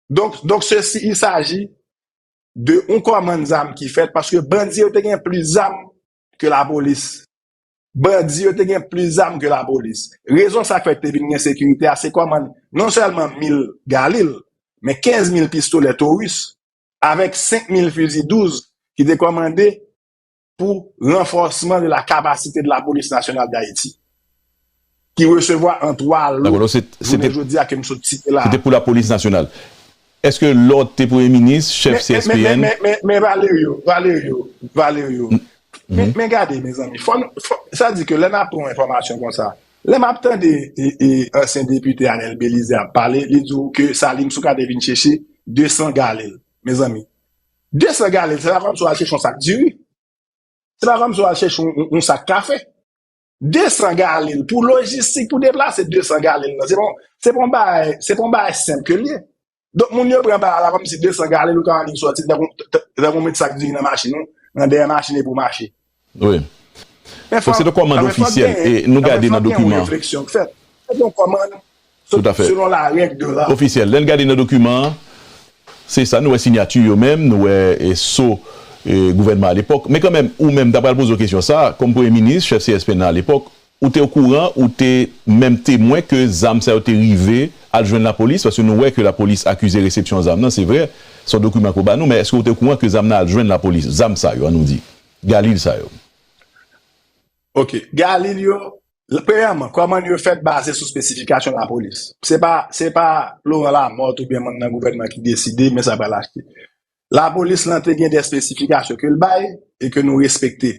donk, donk, ceci, il s'agit de yon kòmann zam ki fèt, paske bandi yo te gen plis zam ke lapolis. Bandi yo te gen plis zam ke lapolis. Rezon sa k fè te vin gen sekirite a, se kòmann non sèlman mil Galil, men kenz mil pistolè Taurus, avèk senk mil fizi douz ki te kòmande pou ranfòsman de la kapasite de la Polis Nasyonal d Ayiti, ki resevwa an twa lo. Dakò, donk se, se te, jounen jodi a ke m sot site la. Se te pou lapolis nasyonal. Èske lè w te premye minis, chèf C S P N? Men, men, men, men, men Valerio, Valerio, Valerio. Men, men gade, mezanmi, fò, fò, sa di ke lè n ap pran yon enfòmasyon konsa, lè m ap tande e, e, ansyen depite Anel Belizaire ap pale, li di w ke Salim Souka te vin chèche de san Galil. Mezanmi, de san Galil, se pa kòmsi w al chèche yon sak diri. Se pa kòmsi w al chèche yon, yon, yon sak kafe. De san Galil pou lojistik, pou deplase de san Galil nan. Se pa, se pa yon bagay, se pa yon bagay senp ke l ye. Donk, moun yo pran bagay la kòmsi de san Galil, ou ka annik sòti, tankou, tankou w met sak diri nan machin ou, nan dèyè machin epi w mache. Wi. Men fò, se te kòmand ofisyèl, e nou gade nan dokiman an. Refleksyon k fèt. Se te yon kòmand selon la règ de la. Ofisyèl. Lè n gade nan dokiman an, se sa, nou wè siyati yo menm, nou wè, e, so, e, gouvènman alepòk. Men kanmenm, ou menm, ta pral poze w kesyon sa, kòm premye minis, chèf C S P N nan alepòk, ou te okouran, ou te menm temwen ke zam sa yo te rive al jwenn lapolis, paske nou wè ke lapolis akize resepsyon zam nan, se vre, se yon dokiman ke w ba nou, men èske w te okouran ke zam nan al jwenn lapolis, zam sa yo, an nou di, Galil sa yo? Ok, Galil yo, premyèman, kòmand yo fèt baze sou espesifikasyon lapolis. Se pa, se pa Laurent Lamothe oubyen moun nan gouvènman ki deside, men sa pral achte. Lapolis lan te gen de espesifikasyon ke l bay e ke nou respekte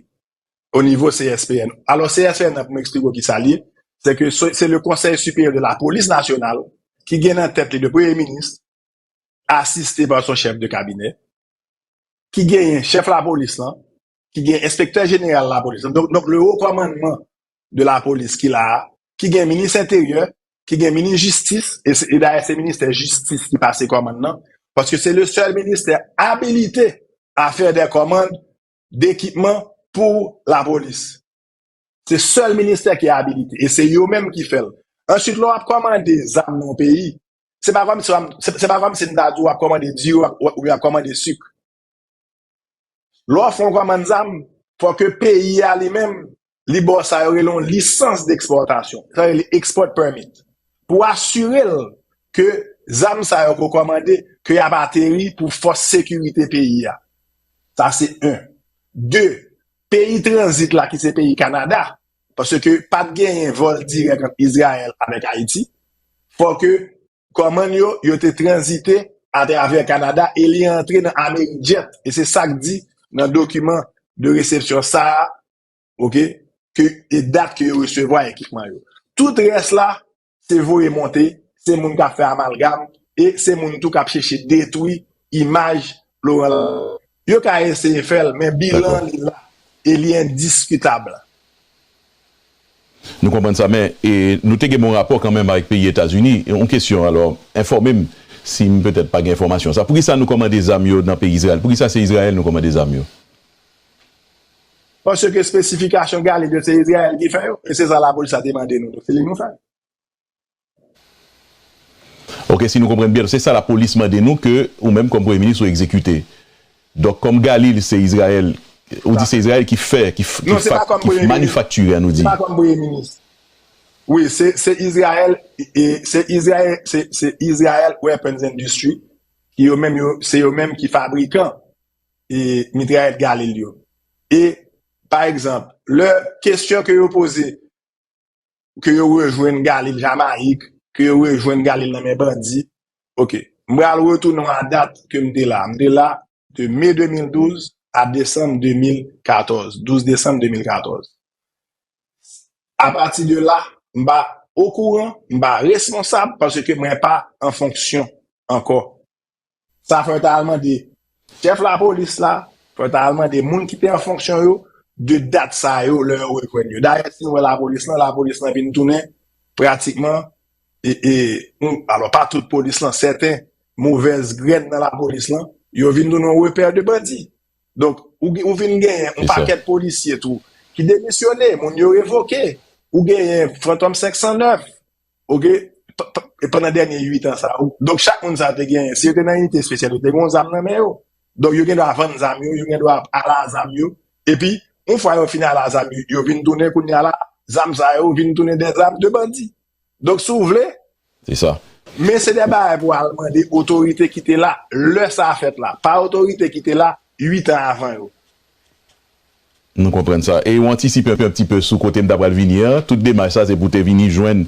o nivo C S P N. Alò, C S P N nan, pou m eksplike w kisa l ye, se ke se, se le Conseil Supérieur de la Police Nationale ki gen nan tèt li de premye minis, asiste pa son chèf de kabinè, ki genyen chèf lapolis lan, ki gen enspektè jeneral lapolis lan, donk, donk le haut commandement de la police ki la a, ki gen minis enteryè, ki gen minis jistis, e, se- e dayè se ministè jistis ki pase kòmand nan, paske se le sèl ministè abilite à faire des commandes d'équipement pour la police. Se sèl ministè ki abilite, e se yo menm ki fè l. Answit, lè w ap kòmande zam nan yon peyi, se pa kòmsi w ap- se, se pa kòmsi m ta di w ap kòmande diri ou ap- ou ap kòmande sik. Lè w fè yon kòmand zam, fò ke peyi a li menm, li ba w sa yo rele yon lisans dekspòtasyon. Sa yo rele export permit. Pou asire l ke zam sa yo ke w kòmande, ke y ap ateri pou fòs sekirite peyi a. Sa se en. De, peyi tranzit la ki se peyi Kanada, paske pa t genyen vòl dirèk ant Izrayèl avèk Ayiti, fò ke kòmand yo, yo te tranzite atravè Kanada e li antre nan Amerijet. E se sa k di nan dokiman de resepsyon sa a, oke, ke, e dat ke yo resevwa ekipman yo. Tout rès la, se voye monte, se moun k ap fè amalgam, e se moun tou k ap chèche detwi imaj Laurent. Yo ka eseye fè l, men bilan li la, e li endiskitab. Nou konprann sa, men, e, nou te gen bon rapò kanmenm avèk peyi Etazini. Yon kesyon, alò, enfòme m si m petèt pa gen enfòmasyon sa. Poukisa nou kòmande zam yo nan peyi Izrayèl? Poukisa se Izrayèl nou kòmande zam yo? Paske espesifikasyon Galil yo, se Izrayèl ki fè yo. E se sa lapolis la te mande nou. Se li nou fè. Ok, si nou konprann byen, se sa lapolis mande nou ke ou menm kòm premye minis ou egzekite. Donk, kòm Galil se Izrayèl, ou di se Izrayèl ki fè, ki, ki, Non, se pa kòm ki premye minis. Manifaktire, an nou di. Se pa kòm premye minis. Wi, se se Izrayèl, e, se Izrayèl, se se Izrayèl Weapons Industry, ki yo menm, yo, se yo menm ki fabrikan e mitrayèt Galil yo. E, pa egzanp, lè kesyon ke yo poze, ke yo rejwenn Galil Jamayik, ke yo rejwenn Galil nan men bandi, ok, m pral retounen a dat ke m te la. M te la de me de mil douz a desanm de mil katòz, douz desanm de mil katòz. Apati de la, m pa okouran, m pa responsab paske mwen pa an fonksyon ankò. Sa fè w ta al mande chèf lapolis la, fè w ta al mande moun ki te an fonksyon yo, de dat sa yo, lè yo rejwenn yo. Dayè, si nou wè lapolis lan, lapolis lan vin tounen pratikman, e, e, alò, pa tout polis lan, sèten movèz grenn nan lapolis lan, yo vin tounen yon repè de bandi. Donk, ou, ou vin genyen yon pakèt polisye tou ki demisyone, moun yo revoke. Ou genyen Fantom senk san nèf, ok, pandan dènye uit an sa. Donk, chak moun sa te genyen, si yo te nan inite espesyal, yo te gen yon zam nan men yo. Donk, yo gen dwa vann zam yo, yo gen dwa ala zam yo. Epi, yon fwa yo fin ala zam yo, yo vin tounen kounye a la, zam sa yo vin tounen de zam de bandi. Donk, si w vle, Se sa. Men se de bagay pou al mande otorite ki te la lè sa a fèt la, pa otorite ki te la uit an avan yo. Nou konprann sa. E ou antisipe yon ti pe sou kote m ta pral vini an. Tout demach sa se pou te vini jwenn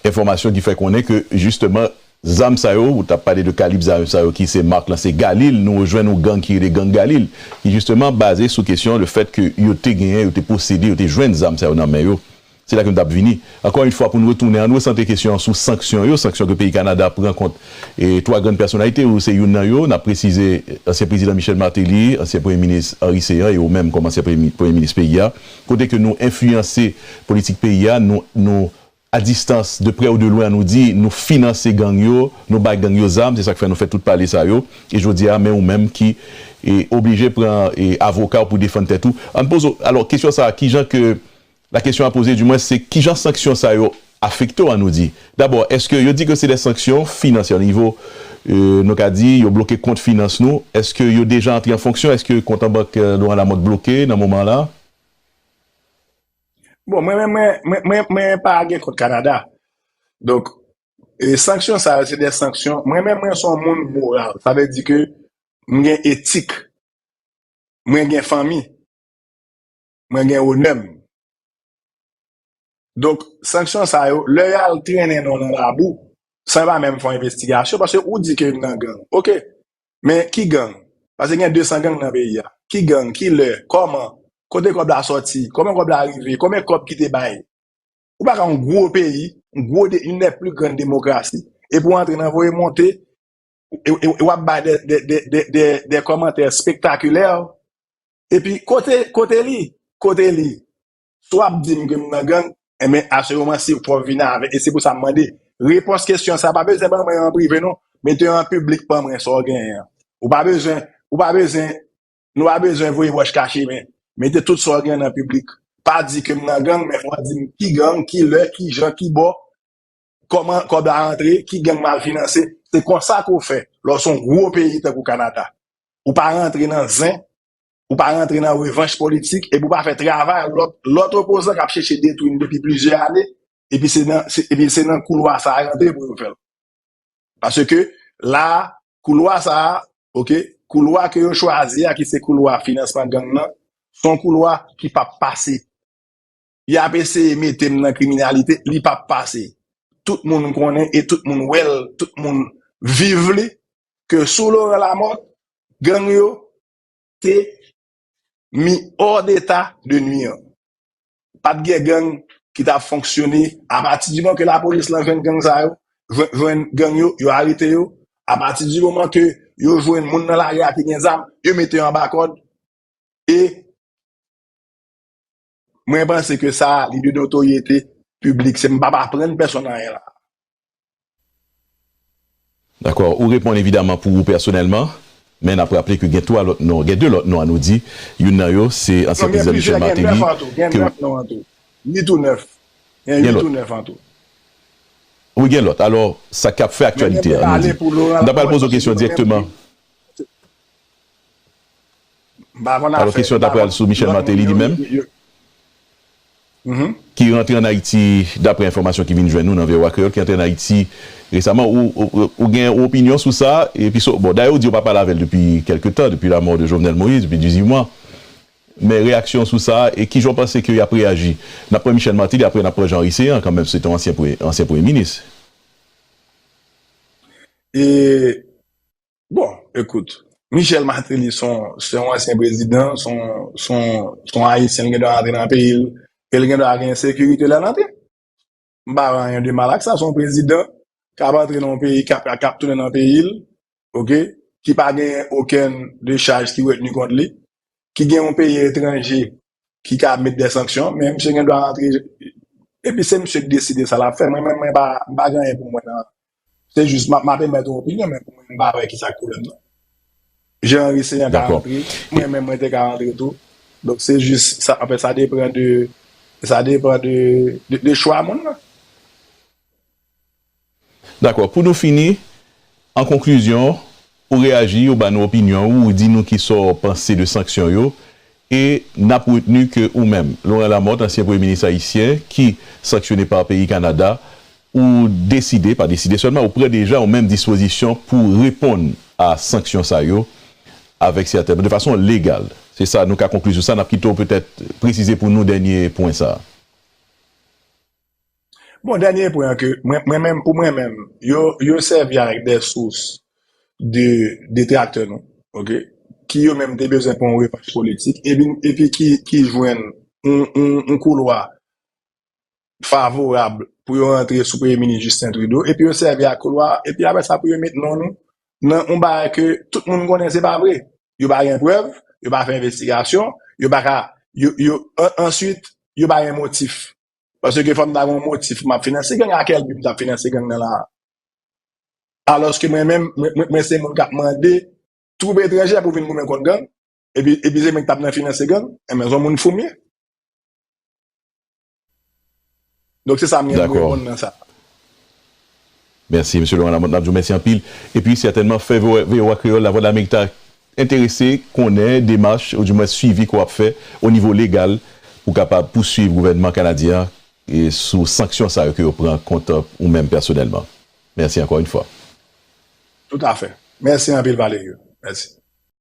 enfòmasyon ki fè konnen ke jisteman zam sa yo, ou t ap pale de kalib zam sa yo ki se mak lan, se Galil, nou jwenn yon gang ki rele gang Galil, ki jisteman baze sou kesyon le fèt ke yo te genyen, yo te posede, yo te jwenn zam sa yo nan men yo. Se la ke m t ap vini. Ankò yon fwa, pou nou retounen, ann resantre kesyon an sou sanksyon yo, sanksyon ke peyi Kanada pran kont e twa grann pèsonalite, ou se youn nan yo, n ap presize, ansyen prezidan Michel Martelly, ansyen premye minis Henry Céant, e ou menm kòm ansyen premye, premye minis peyi a, kote ke nou enfliyanse politik peyi a, nou, nou a distans, de prè ou de lwen, nou di, nou finanse gang yo, nou bay gang yo zam, se sa k fè nou fè tout pale sa yo, e jodi a, men ou menm ki e, oblije pran e, avoka w pou defann tèt ou. Ann poze w, alò, kesyon sa a, kijan ke La kesyon a poze, di mwens, se kijan sanksyon sa yo afekte w, ann nou di. Dabò, èske yo di ke se de sanksyon finansyè, nivo, e, nou ka di, yo bloke kont finans nou, èske yo deja antre an fonksyon, èske kont an bank, e, Laurent Lamothe bloke nan moman la? Bon, mwen menm, mwen, mwen, mwen, mwen pa gen kont Kanada. Donk, e, sanksyon sa yo, se de sanksyon. Mwen menm, mwen se yon moun moral. Sa vle di ke m gen etik. Mwen gen fanmi. Mwen gen onè m. Donk, sanksyon sa yo, lè y al trennen non nan labou, san yo pa menm fè yon envestigasyon, paske ou di ke m nan gang. Ok. Men ki gang? Paske gen de san gang nan peyi a. Ki gang? Ki lè? Kòman? Kote kòb la sòti? Kòman kòb la rive? Konbyen kòb ki te bay? Ou pa ka yon gwo peyi, yon gwo de, youn dè pli grann demokrasi, epi w antre nan voye monte, e, e, e w ap bay de, de, de, de, de, de kòmantè spektakilè, epi kote, kote li, kote li, si w ap di m ke m nan gang, enben, a se moman si fò w vin avè, e se pou sa m mande, repons kesyon sa, pa bezwen ban mwen an prive non, mete an piblik ban mwen sa w genyen an. Ou pa bezwen, ou pa bezwen Nou pa bezwen voye wòch kache men. Mete tout sa w gen nan piblik. Pa di ke m nan gang, men fò w di m ki gang, ki lè, ki jan, ki bò, kòman kòb la rantre, ki gang m al finanse. Se konsa ke w fè lè w se yon gwo peyi tankou Kanada. Ou pa rantre nan zen, ou pa rantre nan revanch politik, epi w pa fè travay lòt, lòt opozan k ap chèche detwi n depi plizyè ane, epi se nan, se, epi se nan koulwa sa a rantre pou yo fè l. Paske la, koulwa sa a, ok, koulwa ke yo chwazi a, ki se koulwa finansman gang nan, se yon koulwa ki p ap pase. Y ap eseye mete m nan kriminalite, li p ap pase. Tout moun konnen e tout moun wè l, tout moun viv li, ke sou Laurent Lamothe, gang yo te mis hors d'état de nuire. Pa t gen gang ki t ap fonksyone. Apati di moman ke lapolis lan jwenn gang sa yo, jwenn, jwenn gang yo, yo arete yo. Apati di moman ke yo jwenn moun nan lari a ki gen zam, yo mete yo anba kòd. E mwen panse ke sa, li de notoryete piblik. Se m p ap aprann pèsonn anyen la. Dakò. Ou reponn evidaman pou ou pèsonèlman, Men n ap raple ke gen twa lòt non, gen de lòt non a nou di, youn nan yo se ansyen prezidan Michel Martelly. Gen nèf an tou, gen nèf non an tou. Uit ou nèf. Gen uit ou nèf an tou. Wi, gen lòt. Alò, sa k ap fè aktyalite a, nou di. M ta pral poze w kesyon dirèkteman. Alò, kesyon ta pral sou Michel Martelly li menm, ki rantre ann Ayiti, daprè enfòmasyon ki vin jwenn nou nan V O A Kreyòl, ki rantre ann Ayiti resaman. Ou, ou, ou gen yon opinyon sou sa? Epi, bon, dayè, ou di ou pa pale avè l depi kèlke tan, depi lanmò de Jovenel Moïse, depi dizuit mwa. Men reyaksyon sou sa, e kijan w panse ke y ap reyaji? N ap pran Michel Martelly, apre n ap pran Jean Henry Céant, kanmenm, se te yon ansyen premye, ansyen premye minis. E, bon, ekout, Michel Martelly se yon, se yon ansyen prezidan, se yon, se yon, se yon Ayisyen, li gen dwa rantre nan peyi l, e li gen dwa gen sekirite lè l antre. M pa wè anyen de mal ak sa. Se yon prezidan k ap antre nan yon peyi, k ap, k ap tounen nan peyi l, oke, ki pa genyen okenn de chaj ki retni kont li, ki gen yon peyi etranje ki ka met de sanksyon, men misye gen dwa rantre, epi se misye k deside sa l ap fè. Mwen menm, mwen pa, m pa gen anyen pou mwen nan, se jis, m ap, m ap emèt yon opinyon, men pou mwen, m pa wè ki sa k pwoblèm nan. Jean Henry Céant ka rantre, mwen menm, mwen te ka rantre tou. Donk, se jis, sa, anfèt, sa depann de, sa depann de, de, de chwa moun nan. Dakò. Pou nou fini, an konklizyon, ou reyaji, ou ba nou opinyon ou, ou di nou kisa w panse de sanksyon yo, e n ap retni ke ou menm, Laurent Lamothe, ansyen premye minis ayisyen ki sanksyone pa peyi Kanada, ou deside, pa deside sèlman, ou pran deja ou menm dispozisyon pou reponn a sanksyon sa yo avèk sèten, de fason legal. Se sa, nou ka konkli sou sa, n ap kite w petèt presize pou nou dènye pwen sa a. Bon, dènye pwen an ke mwen, mwen menm, pou mwen menm, yo, yo sèvi avèk de sous de detraktè nou, oke, ki yo menm te bezwen pran yon revanch politik, epi, epi ki, ki jwenn yon, yon, yon koulwa favorab pou yo rantre sou premye minis Justin Trudeau, epi yo sèvi ak koulwa, epi apre sa pou yo met non nou nan yon bagay ke tout moun konnen se pa vre. Yo pa gen prèv, yo pa fè envestigasyon, yo pa ka, yo, yo, an-, answit, yo pa gen motif. Paske fò m ta gen yon motif, m ap finanse gang, a kèl bi m t ap finanse gang nan la a? Alòske mwen menm, mwen, mwen, mwen se moun k ap mande twoup etranje pou vin goumen kont gang, epi, epi se mwen k t ap nan finanse gang, enben, se yon moun fou m ye. Donk, se sa m gen pou reponn nan sa. Mèsi, mesye Laurent Lamothe, n ap di w mèsi anpil. Epi, sètènman, fè V O A, V O A Kreyòl, Lavwadlamerik ta enterese konnen demach, oudimwen swivi ke w ap fè o nivo legal pou kapab pouswiv gouvènman kanadyen an e sou sanksyon sa yo ke yo pran kont ou menm pèsonèlman. Mèsi ankò yon fwa. Toutafè. Mèsi anpil, Valerio. Mèsi.